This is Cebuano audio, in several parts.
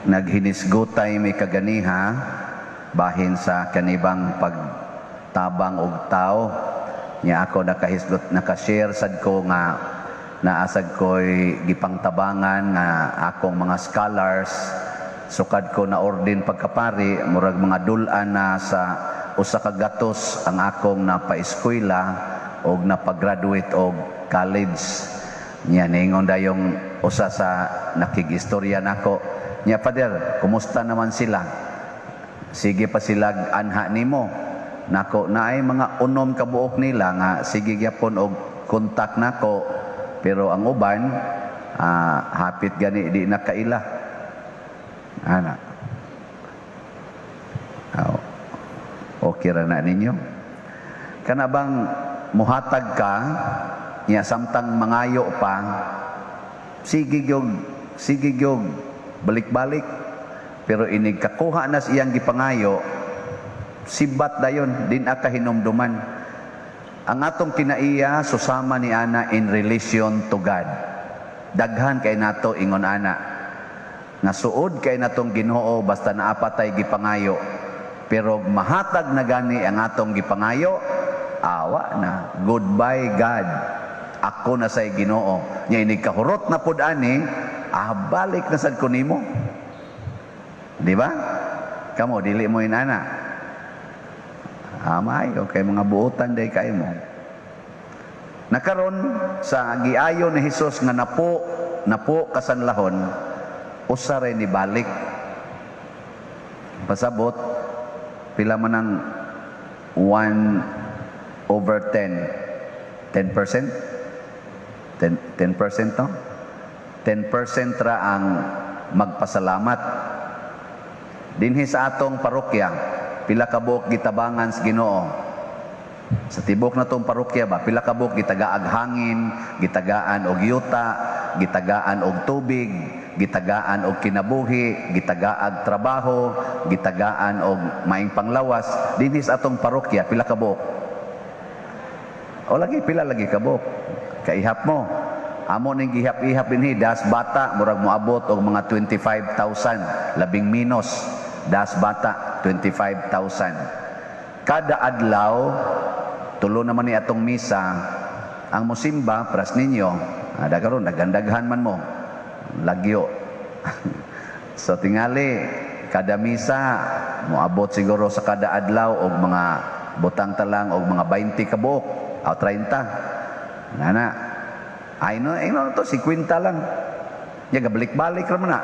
Naghinisgutay mi kaganiha bahin sa kanibang pagtabang og tao. Nya ako nakahisgot, nakashare sad ko nga naasad ko'y gipangtabangan nga akong mga scholars sukad ko na ordin pagkapari, murag mga dul-an na sa 100 ang akong napaeskwela og napagraduate og college. Nya ningon dayong usa sa nakigistorya nako nya, "Father, kumusta naman sila? Sige pa sila anha nimo?" Nako, naay mga 6 ka buok nila nga sige gyapon og kontak nako, pero ang uban hapit gani di na kaila ana. Oh, okay ra na ninyo. Kana bang muhatag ka niya samtang mangayo pa, sige gyud, sige gyud balik-balik, pero inig kakuha na sa iyang gipangayo, sibat dayon, din ka hinumduman. Ang atong kinaiya susama ni ana in relation to God. Daghan kay nato ingon ana nga suod kay natong Ginoo basta naa pa tay gipangayo, pero mahatag na gani ang atong gipangayo, awa na, "Goodbye, God, ako na say Ginoo." Nya inig kahurot na pud ani, balik na sad ko nimo. Di ba? Kamo dili mo inana. Maayo kay mga buotan day kay mo. Nakaron sa giayo ni Hesus nga napo napo kasanlahon, usa ray ni balik. Pasabot pila man ang 1 over 10? 10%? 10, 10%, no? 10% ra ang magpasalamat. Dinhi sa atong parokya, pila ka buok gitabangan sa Ginoo? Sa tibok na tong parokya ba, pila ka buok gitagaag hangin, gitagaan og yuta, gitagaan og tubig, gitagaan og kinabuhi, gitagaag trabaho, gitagaan og maing panglawas? Dinhi sa atong parokya, pila ka buok? O lagi, pila lagi ka buok? Kaihap mo. Amo ning gihap-ihap dinhi das bata, murag moabot og mga 25,000, labing minus. Das bata, 25,000. Kada adlaw, tulo naman ni atong misa, ang musimba pras ninyo, ada karon daghan-daghan man mo. Lagyo. So tingali kada misa moabot siguro sa kada adlaw og mga butang talang og mga 20 ka buok o 30. Nana. Ay no, ay no to 50 lang. Ya gabalik-balik ra man na.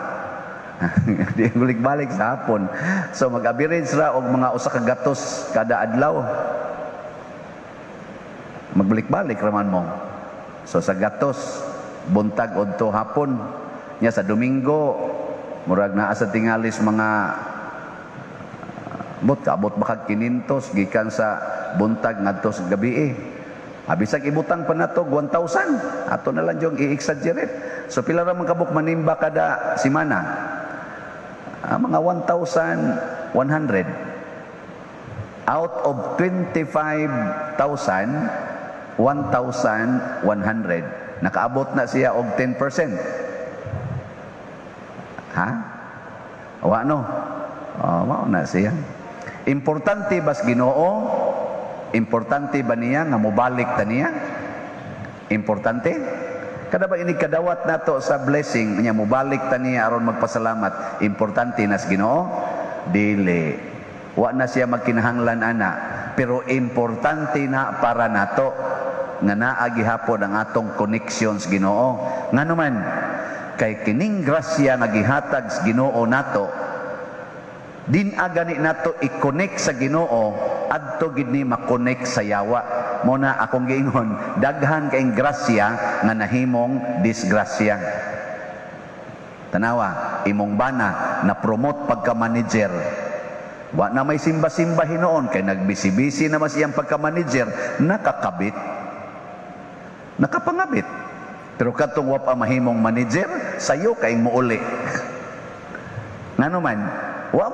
Di balik-balik sa hapon. So mag-average ra og mga 100 kada adlaw. Magbalik-balik ra man mo. So sa gatos buntag udto hapon. Nya sa Domingo murag naa sa tingalis mga bot kaabot ba kag 500 gikan sa buntag ngadto sa gabi eh. Bisag ibutang pa nato 1,000. Ato na lang yung i-exaggerate. So pila ra man kabuk manimba kada simana? Mga 1,100. Out of 25,000, 1,100. Nakaabot na siya og 10%. Ha? Wa no? Oh, mao na siya. Importante bas Ginoo? Importante ba niya nga mobalik ta niya? Importante? Kada ba ini kadawat nato sa blessing niya, mobalik ta niya aron magpasalamat? Importante nas Ginoo? Dili. Wa na siya magkinahanglan ana, pero importante na para nato nga naa gihapon ang atong connections Ginoo. Ngano man? Kay kining grasya nga gihatag sa Ginoo nato, din agani nato i-connect sa Ginoo adto gid ni ma-connect sa yawa. Mo na akong giingon, daghan kaing grasya nga nahimong disgrasya. Tanawa, imong bana na promote pagka manager. Wa na may simba-simba hinuon kay nagbisi-bisi na mas iyang pagka manager, nakakabit. Nakapangabit. Pero katong wa pa mahimong manager, sayo kay muuli. Ngano man? Wa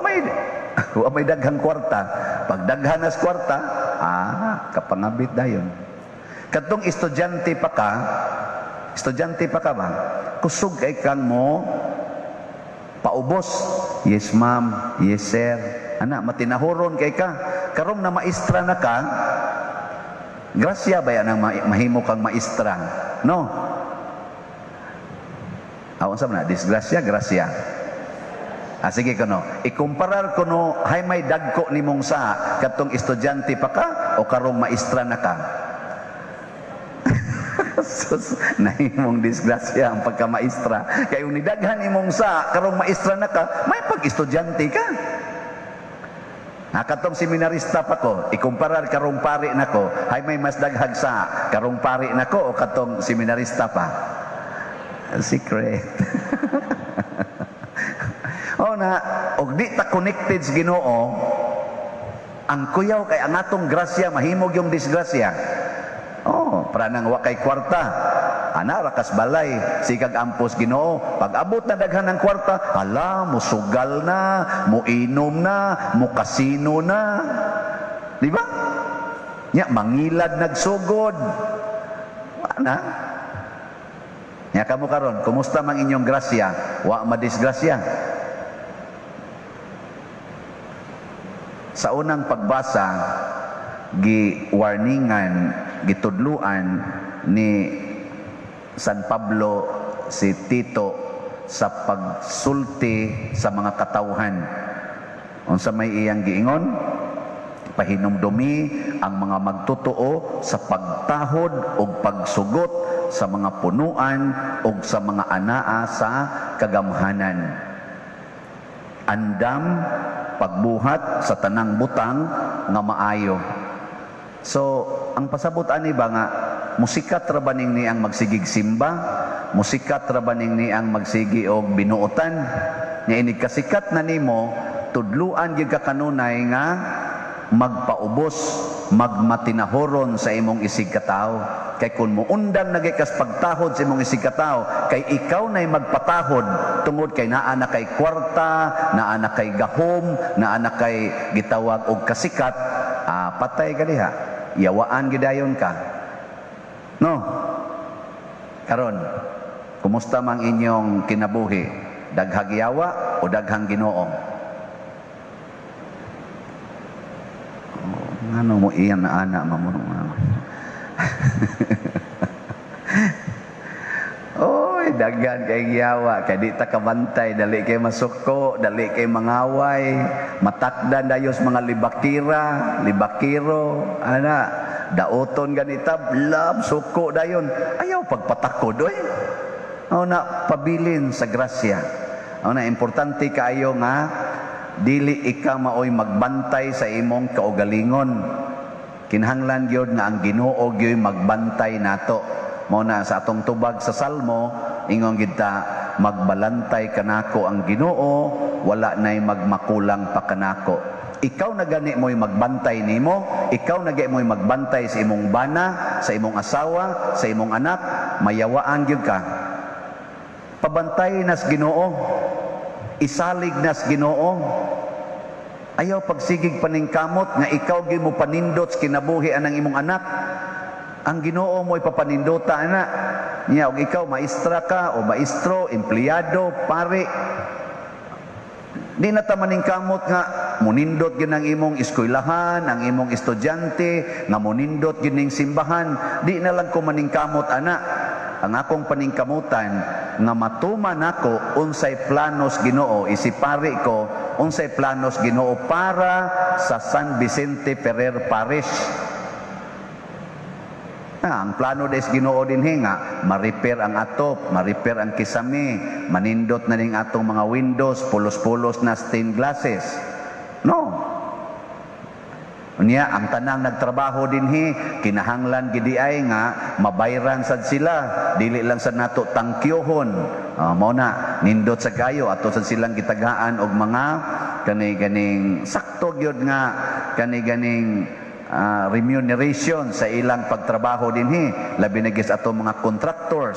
may daghang kwarta. Pag daghan nas kwarta, kapangabit dayon. Katong estudyante pa ka, estudyante pa ka ba? Kusog kay kang mo Paubos. "Yes, ma'am, yes, sir." Ana, matinahuron kay ka. Karon na maestra na ka, grasya ba yan ang mahimo kang maestra? No? Awan sa na, disgrasya, grasya. Ah, sige kuno. Ikumparar kuno, hay may dagko nimong sa katong estudyante pa ka o karong maestra na ka. Sus, nahimong disgrasya ang pagkamaestra. Kay kung nidaghan imong sa karong maestra na ka, may pag-estudyante ka. Ha, katong seminarista pa ko, ikumparar karong pari nako, hay may mas daghag sa karong pari nako o katong seminarista pa? Secret. O na, og di ta connected sa Ginoo, ang kuyaw kay ang atong grasya mahimog yung disgrasya. Oh, para nang wa kay kwarta. Ana ra kas balay, sikag ampos Ginoo. Pag abot na daghan ng kwarta, hala, musugal na, muinom na, mukasino na. Di ba? Nya mangilad nagsugod. Ana. Nya kamo karon, kumusta mang inyong grasya? Wa madisgrasya. Sa unang pagbasa, gi-warningan, gitudluan ni San Pablo si Tito sa pagsulti sa mga katawhan. Unsa may iyang giingon? Pahinumdumi ang mga magtotoo sa pagtahod ug pagsugot sa mga punuan ug sa mga anaa sa kagamhanan. Andam pagbuhat sa tanang butang nga maayo. So, ang pasabot ani ba nga musikat ra ba ning ni ang magsigig simba, musikat ra ba ning ni ang magsigi og binuotan? Nya inig kasikat na nimo, tudluan gyud ka kanunay nga magpaubos, magmatinahoron sa imong isig katawo. Kay kung muundang na kas pagtahod sa imong isig katawo, kay ikaw na'y magpatahod tungod kay naa na kay kwarta, naa na kay gahom, naa na kay gitawag og kasikat, patay ka diha. Yawaan gidayon ka. No? Karon, kumusta mang inyong kinabuhi? Daghag yawa o daghang Ginoo? Ngano mo iyan na ana mamuno. Oy, daghan kay giyawa kay di ta kabantay, dali kay masuko, dali kay mangaway, matakdan dayos mga libakira, libakiro, ana, daoton ganita, love, suko dayon. Ayaw pagpatakod oy. O na pabilin sa grasya. O na importante kaayo nga dili ika maoy magbantay sa imong kaugalingon. Kinahanglan gyud nga ang Ginoo gyud magbantay nato. Mao na sa atong tubag sa Salmo, ingon gyud ta, magbalantay kanako ang Ginoo, wala nay magmakulang pa kanako. Ikaw na gani mo'y magbantay nimo, ikaw na gani mo'y magbantay sa imong bana, sa imong asawa, sa imong anak, mayawaan gyud ka. Pabantay nas Ginoo, isalig nas Ginoo. Ayaw pagsigig paningkamot nga ikaw gyud mo panindot sa kinabuhi anang imong anak. Ang Ginoo mo ipapanindota ana. Nya og ikaw maestra ka o maestro, empleyado, pare. Di na ta maningkamot nga munindot gyud ang imong eskwelahan, ang imong estudyante, nga munindot gyud ning simbahan. Di na lang ko maningkamot ana. Ang akong paningkamutan nga matuman nako unsay planos Ginoo, isipari ko unsay planos Ginoo para sa San Vicente Ferrer Parish. Ang plano des Ginoo dinhi nga ma-repair ang atop, ma-repair ang kisame, manindot na ning atong mga windows, pulos-pulos na stained glasses. No. Unya ang tanang nagtrabaho dinhi kinahanglan gidi ay nga mabayran sad sila, dili lang sad nato tangkyuhon. Mao na nindot sa kayo ato sad silang gitagaan og mga kani ganing sakto gyud nga kani ganing remuneration sa ilang pagtrabaho dinhi, labi na gyud sa atong mga contractors.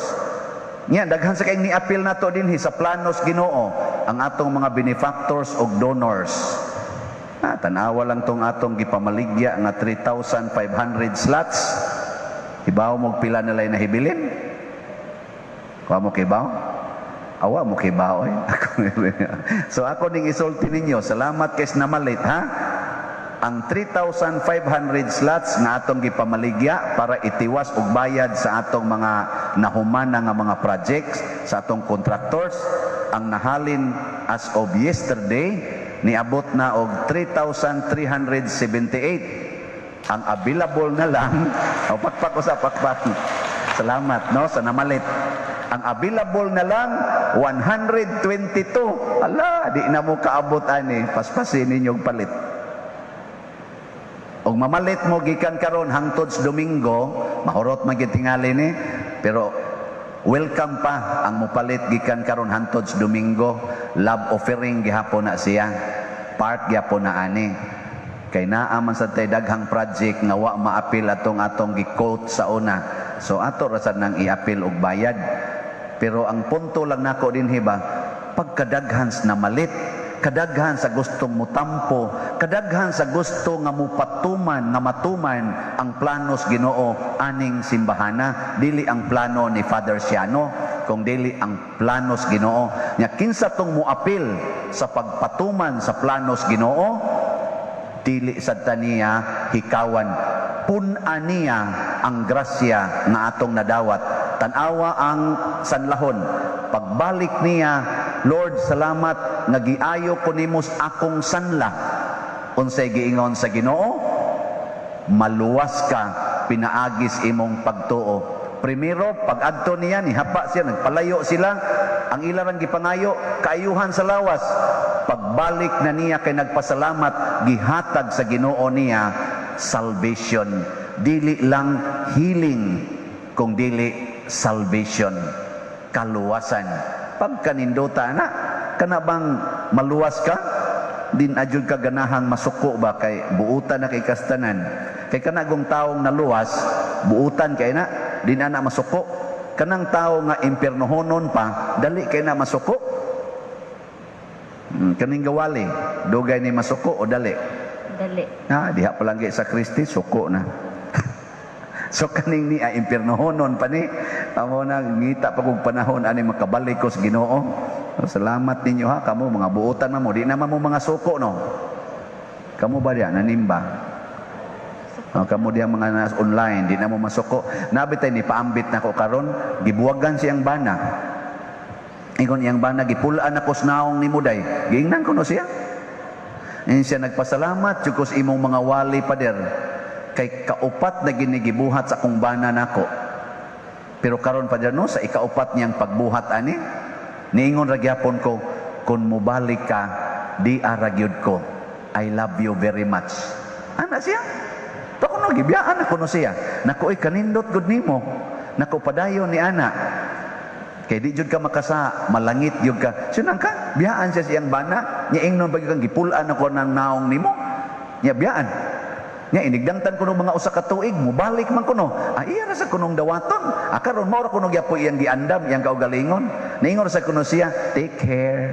Nya daghan sa kay ni-appeal nato dinhi sa planos Ginoo ang atong mga benefactors og donors. Tanawa lang tong atong gipamaligya nga 3,500 slots. Hibaw mo pila nila nahibilin? Kuha mo kibaw? Awa mo kay baoy. So ako ning isulti ninyo, salamat kay namalit, ha. Ang 3,500 slots nga atong gipamaligya para itiwas og bayad sa atong mga nahumana nga mga projects sa atong contractors, ang nahalin as of yesterday niabot na og 3,378. Ang available na lang, o pakpak usa, pakpak. Salamat, no, sa namalit. Ang available na lang 122. Ala, di na mo kaabot ani. Paspasin ninyo og palit. Og mamalit mo gikan karon hangtod sa Domingo, mahurot man gyud tingali ni, pero welcome pa ang mopalit gikan karon hangtod sa Domingo. Love offering gihapon na siya. Part gihapon na ani. Kay naa man sad tay daghang project nga wa maapil atong atong gi-quote sa una. So ato ra sad nang iapil og bayad. Pero ang punto lang nako dinhi ba, pagkadaghan sa namalit, kadaghan sa gustong mutampo, kadaghan sa gusto nga mupatuman, nga matuman ang planos Ginoo aning simbahana, dili ang plano ni Father Siano, kung dili ang planos Ginoo. Nya kinsa tong moapil sa pagpatuman sa planos Ginoo, dili sad ta niya hikawan. Pun-a niya ang grasya nga atong nadawat. Tan-awa ang sanlahon. Pagbalik niya, "Lord, salamat nga giayo ko nimo akong sanla." Unsay giingon sa Ginoo? "Maluwas ka pinaagis imong pagtuo." Primero, pag adto niya, nihapa siya, nagpalayo sila, ang ila rang gipangayo, kaayuhan sa lawas. Pagbalik na niya kay nagpasalamat, gihatag sa Ginoo niya salvation. Dili lang healing, kung dili salvation, kaluwasan. Pagkanindota na, kana bang maluwas ka? Din adjud ka ganahang masuko ba kay buutan na kay kastanan. Kay kanagong taong naluwas, buutan kay na, din na masuko. Kanang tao nga impiernohonon pa, dali kay na masuko. Kaning gawali, dugay ni masuko o dali? Dali. Ha, diha palanggi sa Kristi, suko na. So kaning ni impiernohonon pa ni, amo na ngita pa kog panahon ani makabalik ko sa Ginoo. So, salamat ninyo ha, kamo mga buotan man mo, di naman mo mga suko, no. Kamo ba diya nanimba? Oh, kamo diya mga nas online, di na mo masuko. Nabi tay ni paambit nako karon, gibuwagan siyang bana. Ingon iyang bana, "Gipulaan ako sa naong nimo day." Giingnan ko no siya. Ingon siya, "Nagpasalamat jud ko sa imong mga wali, pader. Kay kaupat na ginigibuhat sa akong bana nako. Pero karon, pader, no, sa ikaupat niyang pagbuhat ani, niingon ra gyapon ko, kung mobalik ka, di ara gyud ko. I love you very much." Ana siya. To kuno gibiyaan ako no siya. "Nako oy, kanindot gud nimo. Nako, padayon ni ana. Kay di jud ka makasa, malangit jud ka." Sunang ka, biyaan siya siyang bana, nya ingnon pag kang, "Gipulaan ako ng naong nimo." Nya biyaan. Nya inigdangtan kuno mga usa ka tuig, mubalik man kuno. Ah, iya ra sa kunong dawaton. Ah, karon mao ra kuno gyapoy iyang giandam, iyang kaugalingon. Niingon sa kuno siya, "Take care."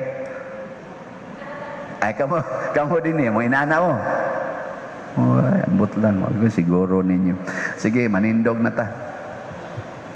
Ay, kamo, kamo din eh, mo inana mo. Oh, ambot lang, wag siguro ninyo. Sige, manindog na ta.